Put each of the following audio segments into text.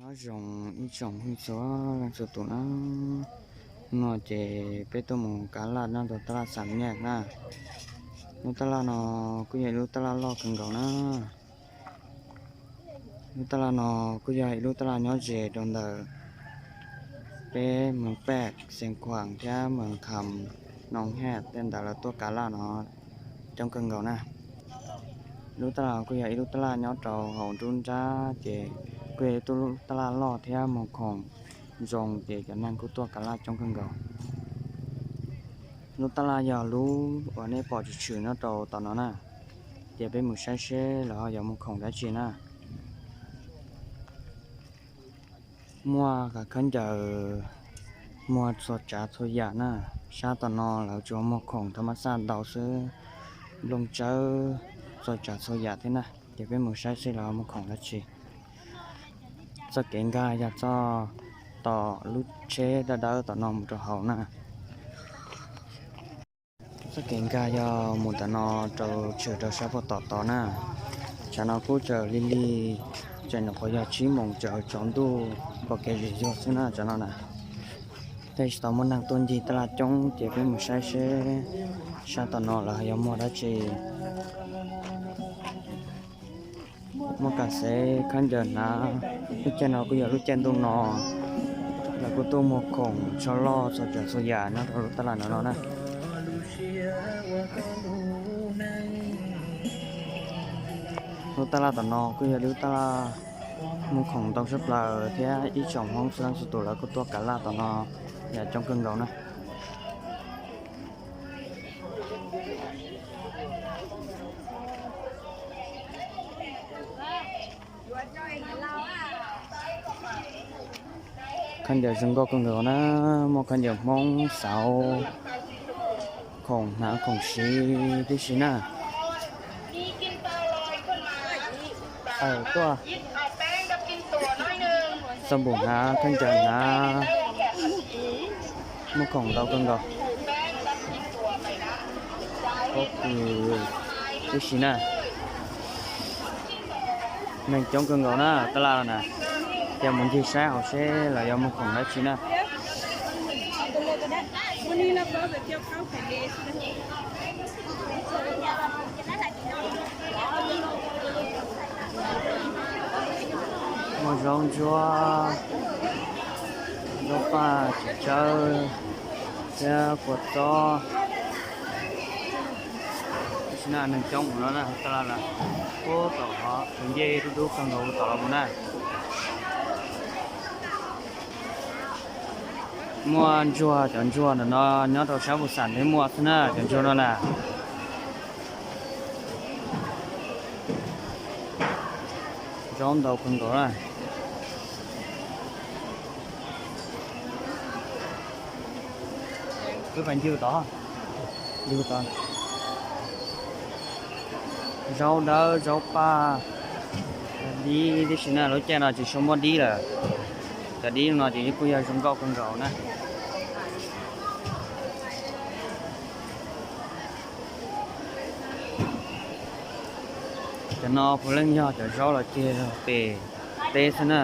Nyob zoo ib tsoom phooj ywg txhua leej txhua tus na, no ces peb tuaj mus kav laj nyob rau taj laj Xam Nyaj na. Lub taj laj no kuj yog ib lub taj laj loj kawg nkaus na. Lub taj laj no kuj yog ib lub taj laj nyob ze rau ntawm peb Moos Paj, Xeev Khuam thiab Moos Kham, Noos Haj tej ntawd lawv tuaj kav laj no coob kawg nkaus na. Lub taj laj kuj yog ib lub taj laj nyob rau hauv nruab nrab ces kuj yog ib lub taj laj loj thiab muag khoom zoo ces cov neeg kuj tuaj kav laj coob kawg nkaus. Lub taj laj yog lub uas nej pom tshwm tshwm nyob rau tom no na, ces peb mus saib seb lawv ho yuav muag khoom dab tsi na. Muaj khaub ncaws, muag txhua tsav txhua yam na. Sab tom no lawv tsuas muag khoom tha mas xaj ntau xwb, nplooj tsawb, txhua tsav txhua yam thiab na. Ces peb mus saib seb lawv muag khoom dab tsi. Txoj kev nkag yog txoj tom lub tsheb dawb dawb tom no mus rau hauv na. Txoj kev nkag yog mus tom no rau tshwm rau sab pem tom tod na. Tsam no kuj tseem lig lig, tseem nyuam qhuav yog tsib moos tsaus ntuj pom kev zim zuag xwb na tsam no na. Tej tsis tau muaj neeg tuaj ncig taj laj coob ces peb mus saib seb sab tom no lawv yuav muag dab tsi. Muaj kas xev khaub ncaws hnav, lub caij no kuj yog lub caij ntuj no, lawv kuj tuaj muag khoom tsho loj txhua tsav txhua yam nyob rau lub taj laj no no na. Lub taj laj tom no kuj yog lub taj laj muag khoom ntau tshaj plaws thiab ib tsoom Hmoob txhua leej txhua tus lawv kuj tuaj kav laj tom no yam coob kawg nkaus na. Khaub ncaws zoo nkauj kawg nkaus na, muaj khaub ncaws Hmoob xauv, khoom hnav khoom siv tib si na. Tuaj, xab npum hnav, khaub ncaws hnav, muaj khoom ntau kawg nkaus. Pob kws tib si na. Neeg coob kawg nkaus na, taj laj no na. Ces mus ncig saib hauv seb lawv yuav muag khoom dab tsi na. Muaj zaub ntsuab, zaub paj, txiv tsawb thiab kua txob. Tam sim no neeg coob mus no na, taj laj lawm. Ub, tom qhov tus ncej dub dub kawg nkaus tom los mus na. Muaj ntsuag, cov ntsuag ntawm no nyob rau sab Pus Xam thiaj muaj xwb na, cov ntsuag no na. Zaub ntau kawg nkaus na. Wb pais ncig tod, ncig tod. Zaub dawb, zaub paj, dib tib si na, lub caij no tsis tshua muaj dib lawm. Cov dib no ces kuj yog zoo nkauj kawg nkaus na. Cov no puav leej yog cov zaub los ceg pem teb xwb na.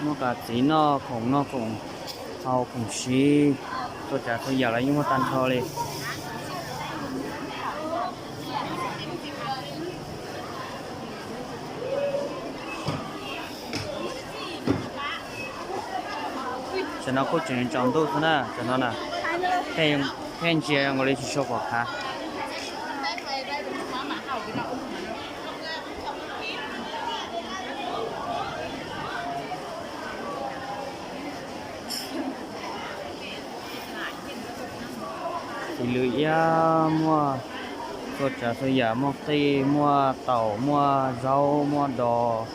Muaj qas txiv noj, khoom noj khoom haus, khoom siv, txhua tsav txhua yam los yeej muaj tag nrho li. Tam no kuj tseem tsaus ntuj xwb na, tam no na, pheej ntsia nkaus li tsis tshua pom qab. Txiv lws iab muaj txhua tsav txhua yam, muaj qij, muaj taum, muaj zaub, muaj dos.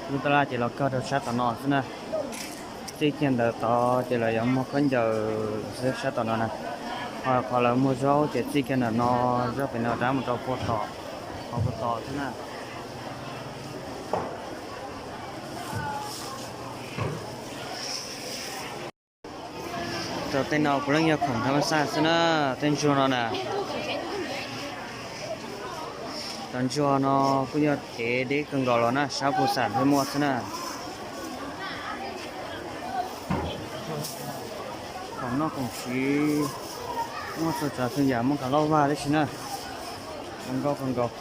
Lub taj laj ces los kawg rau sab tom no xwb na. Txij kiag ntawm tod ces lawv yuav muag khaub ncaws xwb sab tom no na. Ho qhov lawv muag zaub ces txij kiag ntawm no, zaub pem no rov mus rau puag tom, hauv puag tom xwb na. Tej no kuj yeej yog khoom thab mab xaj xwb na, tej ntsuag no na. Cov ntsuag no kuj yog tev deb kawg nkaus los na, sab Phu Xam thiaj muaj xwb na. Khoom noj khoom siv, muaj txhua tsav txhua yam, muaj kav loj vag tib si na, zoo nkauj kawg nkaus.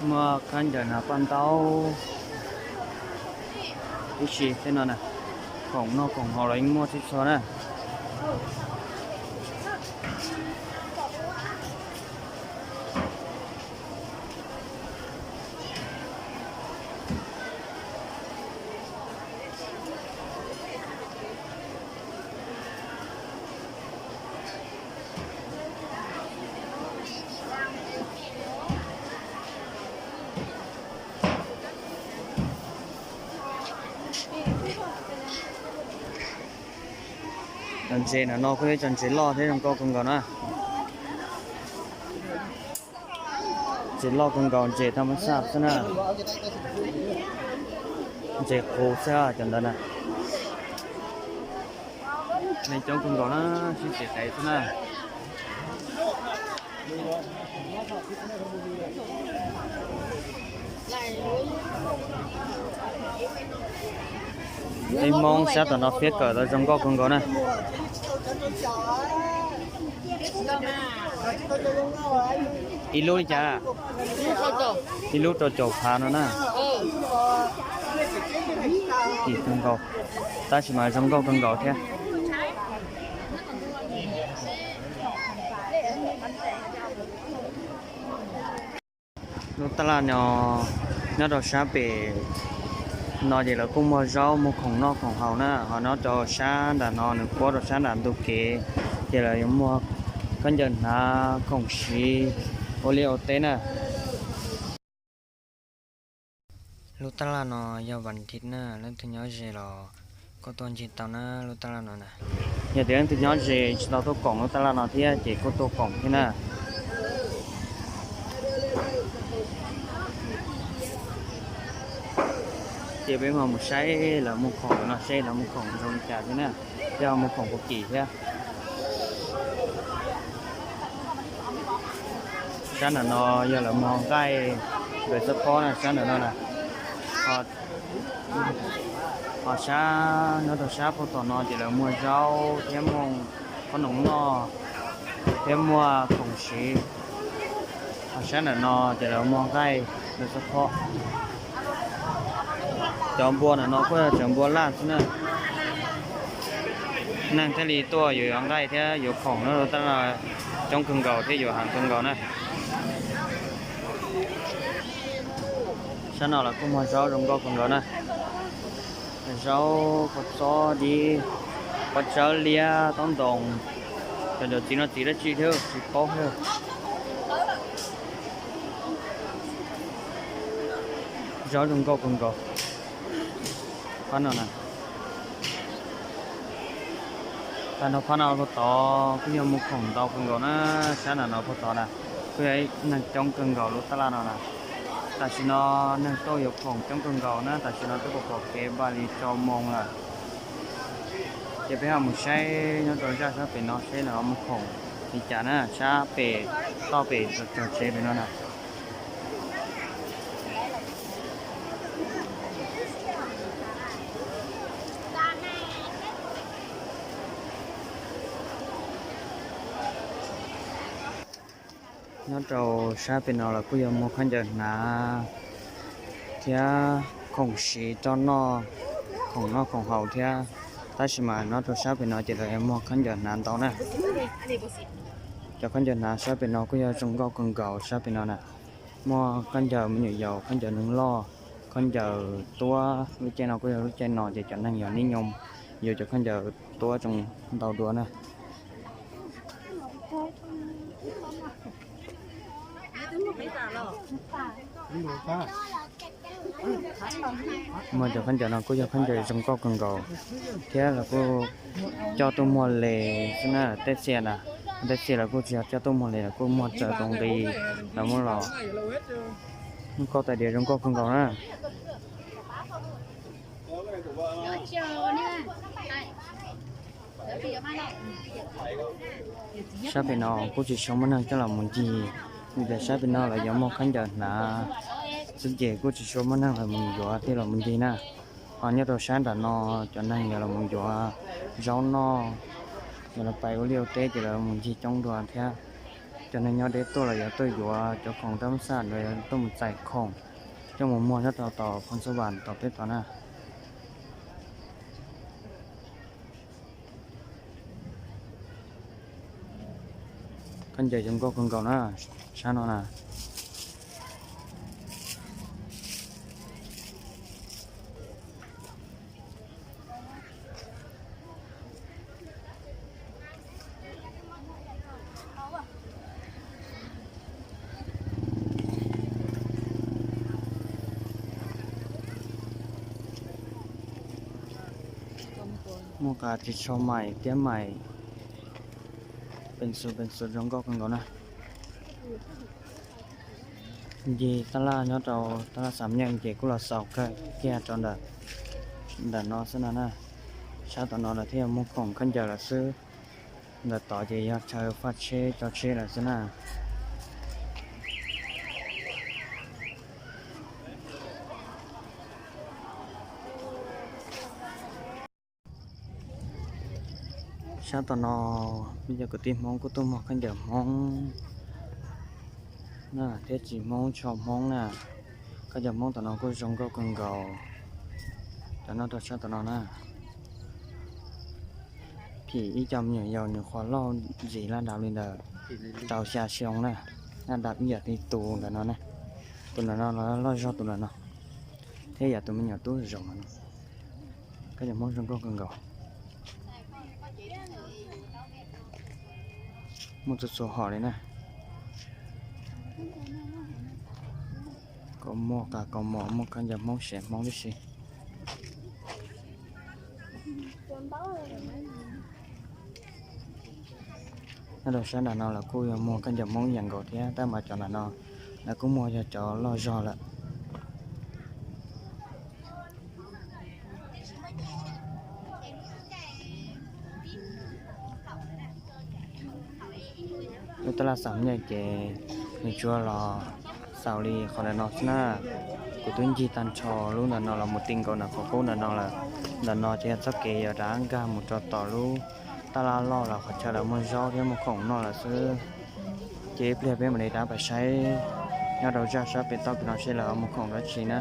Muaj khaub ncaws hnav paj ntaub tib si tej no na, khoom noj khoom haus los yeej muaj tib txhua na. Cov ntses no kuj yog cov ntses loj thiab zoo nkauj kawg nkaus na. Ntses loj kawg nkaus, ntses thab mab xaj xwb na. Ntses qhuav xwb cov ntawd na. Neeg coob kawg nkaus na, sib tsev xwb na. Peb Hmoob sab tom no phiab kawm tau zoo nkauj kawg nkaus na. Ib lub li cas? Ib lub rau caum phav no na. Kim kawg nkaus, tab sis mas zoo nkauj kawg nkaus thiab. Lub taj laj no nyob rau sab pem no ces lawv kuj muag zaub muag khoom noj khoom haus na, ho nyob rau sab nram no nws puab rau sab nram ntug kev ces lawv yuav muag khaub ncaws hnav khoom siv ua liaj ua teb na. Lub taj laj no yog vas thiv na, leej twg nyob ze los kuj tuaj ncig tau na lub taj laj no na. Yog tias leej twg nyob ze tsis tau tuaj koom lub taj laj no thiab ces kuj tuaj koom thiab na. Ces peb mam mus saib lawv muag khoom no, saib lawv muag khoom zoo li cas thiab na, thiab muag khoom puas kim thiab. Sab nram no yog lawv muag nqaij, nkawd txoj pob na sab nram no na. Ho sab nyob rau sab puag tom no ces lawv muag zaub thiab muag qhob noom noj thiab muag khoom siv. Ho sab nram no ces lawv muag nqaij, nkawd txoj pob. Cov npua nram no kuj yog cov npua laj xwb na. Neeg thiaj li tuaj yuav nqaij thiab yuav khoom na, lub taj laj coob kawg nkaus thiab yuav heev kawg nkaus na. Sab no los kuj muag zaub zoo nkauj kawg nkaus na. Zaub, kua txob, dib, pob tsawb, liab, taub ntoos. Cov txiv no txiv dab tsi thiab tsis paub thiab. Zaub zoo nkauj kawg nkaus. Phab no na, tag nrho phab no puag tod kuj yog muag khoom ntau kawg nkaus na. Sab nram no puag tod na, kuj yog ib neeg coob kawg nkaus lub taj laj no na. Tam sim no neeg tuaj yuav khoom coob kawg nkaus na, tam sim no twb pom kev npaum li rau moos lawm. Ces peb ho mus saib nyob rau zaj sab pem no seb lawv muag khoom li cas na, sab pem toj pem tog tsev pem no na. Nyob rau sab pem no los kuj yog muag khaub ncaws hnav thiab khoom siv rau noj, khoom noj khoom haus thiab. Tab sis mas nyob rau sab pem no ces lawv muag khaub ncaws hnav ntau na. Cov khaub ncaws hnav sab pem no kuj yog zoo nkauj kawg nkaus sab pem no na. Muaj khaub ncaws me nyuam yaus, khaub ncaws neeg loj, khaub ncaws tuab. Lub caij no kuj yog lub caij no ces cov neeg yog nib nyoos yuav cov khaub ncaws tuab zoo ntau dua na. Muag cov khaub ncaws no kuj yog khaub ncaws zoo nkauj kawg nkaus, thiab lawv kuj coj tuaj muag li xwb na, tej txhia na, tej txhia lawv kuj tsis yog coj tuaj muag li, lawv kuj muag tsaws tus nqi lawv muab los. Nkauj tais diav zoo nkauj kawg nkaus na. Sab pem no kuj tsis tshua muaj neeg coj los mus ncig, vim tias sab pem no lawv yuav muag khaub ncaws hnav xwb ces kuj tsis tshua muaj neeg los mus yuav thiab los mus ncig na. Ho nyob rau sab nram no cov neeg yuav los mus yuav zaub noj, yuav los pais ua liaj ua teb ces lawv mus ncig coob dua thiab. Cov neeg nyob deb tuaj los yuav tuaj yuav cov khoom tab xaj los yuav tuaj mus txais khoom coj mus muag nyob rau tom Phoo Xab Vam tom peb tod na. Khaub ncaws zoo nkauj kawg nkaus na, sab no na. Muaj qas ris tsho maim tiab maim, peev xwm peev xwm zoo nkauj kawg nkaus na. Ncig tab laj nyob rau tab laj Xam Nyeej ces kuj los xaus kawg kiag rau ntawm no xwb no na. Sab tom no lawv thiaj muag khoom khaub ncaws lawm xwb, ntawm tod ces yog chaw faj tsheb tso tsheb lawm xwb na. Sab tom no peb cov kwv tij Hmoob kuj tuaj muag khaub ncaws Hmoob na, thiab tsis Hmoob tsis Hmoob na. Khaub ncaws Hmoob tom no kuj zoo nkauj kawg nkaus, cov nyob rau sab tom no na. Phim ib co me nyuam yaus nws qhuav loj ntxim laj dav li ntawd, rau xya xyoo na, laj dav ib yam li tus ntawm no na. Tus ntawm no los loj zog tus ntawm no, thiab yam tus me nyuam tub zoo no. Khaub ncaws Hmoob zoo nkauj kawg nkaus. Muaj txhua txhua hom li na. Kaus mom, qas kaus mom, muaj khaub ncaws Hmoob, sev Hmoob tib si. Nyob rau sab nram no lawv kuj yog muag khaub ncaws Hmoob ib yam nkaus thiab, tab mas cov nram no lawv kuj muag yog cov loj zog lawm. Lub tab laj Xam Nyeej ces nws tsuas los xaus li qhov ntawm no xwb na. Kuv twb ncig tag nrho lub ntawm no los mus ti nkaus ntawm qhov qub ntawm no lawm. Ntawm no ces yog txoj kev yuav rov nkag mus rau tom lub tab laj loj los qhov chaw lawv muag zaub thiab muag khoom noj lawm xwb. Ces ib pliag peb mam li rov pais saib nyob rau zaj sab pem toj pem no seb lawv muag khoom dab tsi na.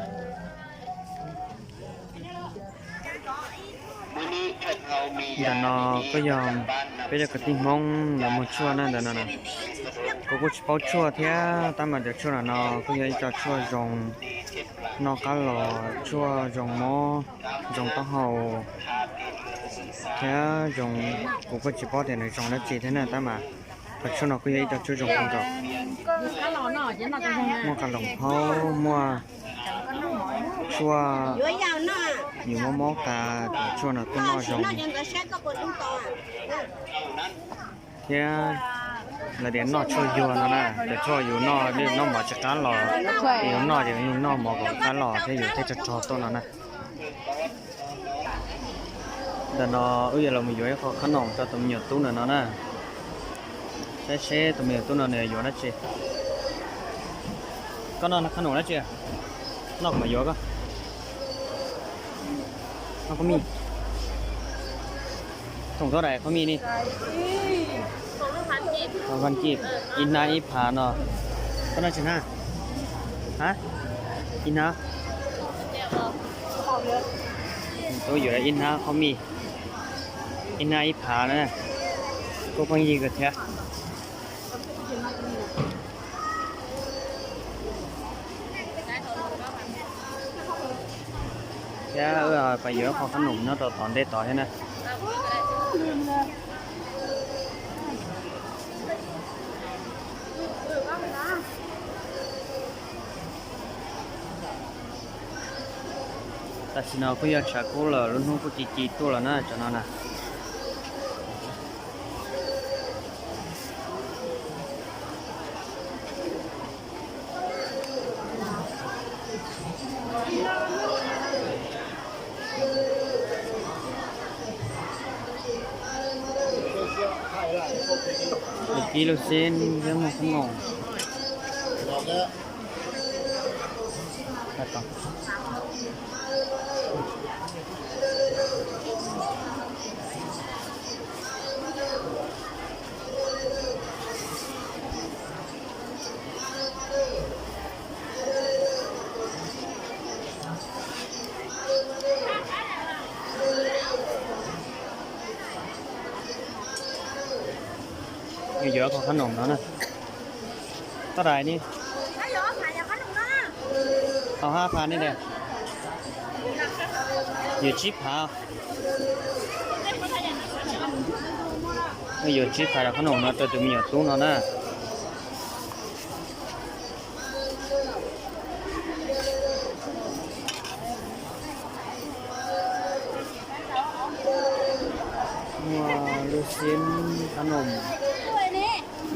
Ntawm no kuj yog peb cov kwv tij Hmoob lawv muag tshuaj na ntawm no. Kuv kuj tsis paub tshuaj thiab, tab mas cov tshuaj ntawm no kuj yog ib co tshuaj zoo noj qab los, tshuaj zoo mob, zoo taub hau thiab zoo, kuv kuj tsis paub tias nws zoo dab tsi thiab na, tab mas cov tshuaj no kuj yog ib co tshuaj zoo kawg nkaus. Muaj qas loos haub, muaj tshuaj yus mob mob qas, cov tshuaj no kuj noj zoo. Thiab lawv tias noj tshuaj yuag no na, cov tshuaj yus noj, noj mov tsis qab los, yus noj ces yus noj mov kom qab los thiab yus thiaj rog rog tuaj no na. Ntawm no wb yuav los yuav ib qho qhob noom rau tus me nyuam tub ntawm no na. Saib seb tus me nyuam tub no nws yuav dab tsi. Koj noj qhob noom dab tsi? Noj kuv mam yuav koj. Noj qhob mij. Thoom thab dais qhob mij ni. Ib hnab ib phav no. Koj noj tsis hnab? Ha? Ib hnab. Tub yuav ib hnab qhob mij, ib hnab ib phav na. Kuj pheej yig kawg thiab. Thiab wb pais yuav ib qho qhob noom nyob rau tom ntej tod thiab na. Tam sim no kuj yog tshav kub lawm, lub hnub kuj ci ci tuaj lawm na, tsam no na. Kib lub xib thiab muag qhob noom. Yuav qhov qhob noom no na. Toj rais ni. Tau hab phav ne. Yuav tsib phav. Yuav tsib phav rau qhob noom no rau tus me nyuam tub no na. Muaj lub xib qhob noom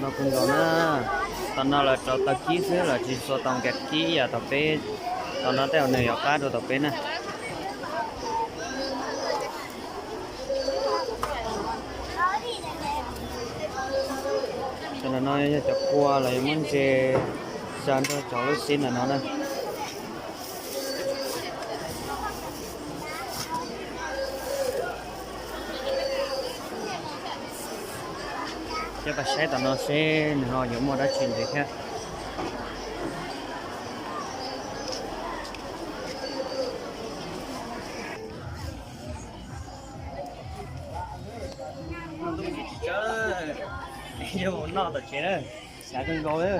no kawg nkaus na. Tam no lawv rauv taws kib xwb, lawv tsis tshua tau nkaus kib ib yam tom peb. Tam no tej zaum nws yuav qab dua tom peb na. Cov no yog cov kua los yuav muab ntse xa nrog cov lub xib ntawm no na. Coj pab saib tom no seb nws ho yuav muaj dab tsi ntxiv thiab. Noj tom tsev na, hnyav kawg nkaus li.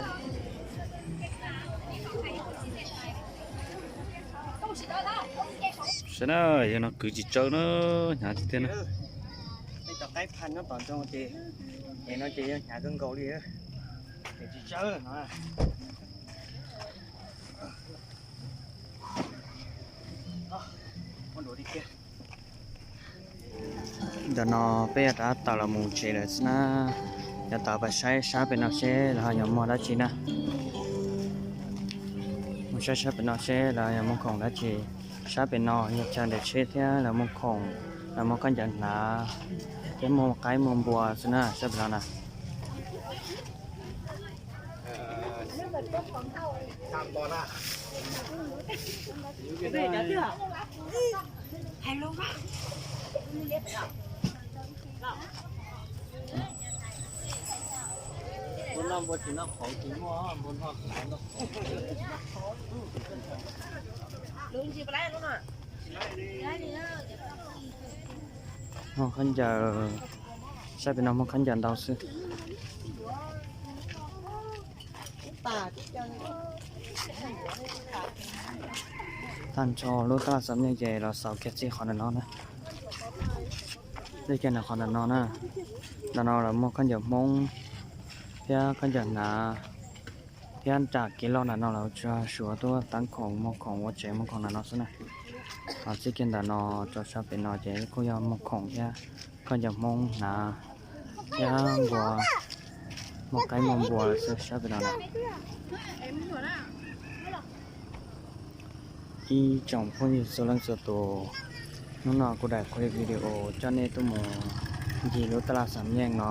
Saib na, yog no kwv tsis tsawg na, hnyav tiag tiag na. Tej cov qaib phaj nyob tom ntsoog ces, es no ces yog hnyav kawg nkaus li, es tsis tsawg no. Ntawm no peb yuav rov tawm los mus tsev lawm xwb na. Yuav tawm pais saib sab pem no seb lawv ho yuav muag dab tsi na. Mus saib sab pem no seb lawv yuav muag khoom dab tsi. Sab pem no yog chaw nres tsheb thiab lawv muag khoom, lawv muag khaub ncaws hnav thiab muag qaib muag npua xwb na, sab pem no na. Muag khaub ncaws, sab pem no muag khaub ncaws ntau xwb. Tag nrho lub tab laj xam meej ces los xaus kiag txij qhov ntawm no na. Txij kiag ntawm qhov ntawm no na. Ntawm no lawv muag khaub ncaws Hmoob thiab khaub ncaws hnav thiab nram kev loj ntawm no lawv tsuas suav tuaj tab khoom muag khoom ua tsev muag khoom ntawm no xwb na. Ho txij kiag ntawm no rau sab pem no ces kuj yog muag khoom thiab khaub ncaws Hmoob hnav thiab npua, muag qaib muag npua lawm xwb sab pem no na. Ib tsoom phooj ywg txhua leej txhua tus, hnub no kuv daim qhov video coj nej tuaj mus ncig lub tab laj xam meej no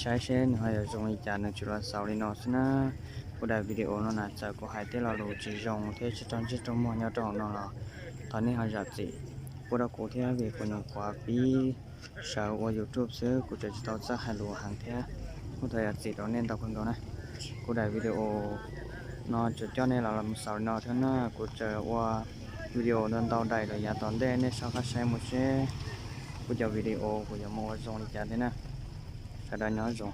saib seb nws ho yuav zoo li cas, nws tsuas los xaus li no xwb na. Kuv daim video no na txawm kuv hais tej lo lus tsis zoo thiab tsis raug ntsej raug muag nyob rau hauv no los thov nej ho zam txim pub rau kuv thiab, vim kuv nyuam qhuav pib sawv ua YouTube xwb, kuv tseem tsis tau txawj hais lus heev thiab, kuv thov zam txim rau nej ntau kawg nkaus na. Kuv daim video no tsuas coj nej los los xaus li no thiab na, kuv tseem ua video ntau ntau daim lawm yav tom ntej, nej soj qab saib mus seb kuv cov video kuv yuav mus ua zoo li cas thiab na. Sawv daws nyob zoo.